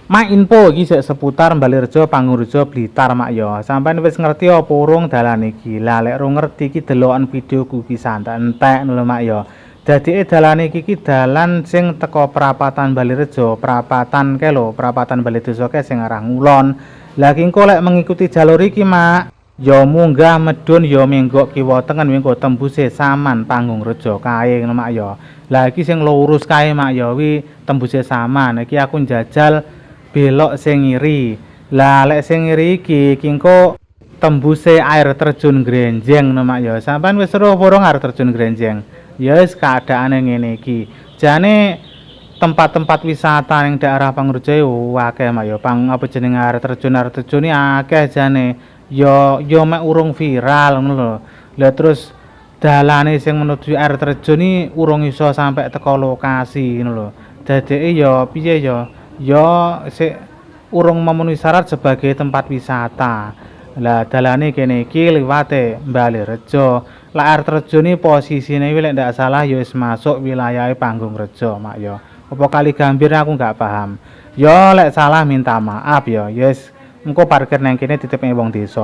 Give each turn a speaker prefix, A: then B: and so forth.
A: Mak, info iki sik seputar Balerejo, Panggungrejo, Blitar, Mak, ya. Sampeyan wis ngerti apa urung dalan iki? Lah, lek rung ngerti iki deloken videoku iki santai entek lho, Mak, ya. Dadi dalan iki ki dalan sing teko perapatan Balerejo, perapatan kae lho, perapatan Bale Desa kae sing arah ngulon. Lah, ki engko lek mengikuti jalur iki, Mak, ya munggah medhun ya menggok kiwa tengen, engko tembuse Saman Panggungrejo kae ngono, Mak, ya. Lah, iki sing lurus kae, Mak, ya, wi tembuse Saman. Iki aku njajal belok sing ngiri. Lah, lek sing ngiri iki iki engko tembuse air terjun Grenjeng no, Mak, ya. Sampeyan wis weruh urung air terjun Grenjeng? Ya wis, keadaane ngene iki. Jane tempat-tempat wisata ning daerah Panggungrejo akeh, Mak, ya. Pang apa jenenge air terjun iki akeh jane. Ya ya mek urung viral ngono lho. Lah, terus dalane sing menuju air terjun iki urung iso sampe teko lokasi ngono lho. Dadeke ya piye ya? Ya sik urung memenuhi syarat sebagai tempat wisata. Lah, dalane kene iki liwate Balerejo. Lah, air terjun iki posisine iki lek ndak salah ya wis masuk wilayahe Panggungrejo, Mak, ya. Apa Kali Gambir, aku nggak paham. Ya lek salah minta maaf ya. Ya wis, engko parkir nang kene dititipne wong desa.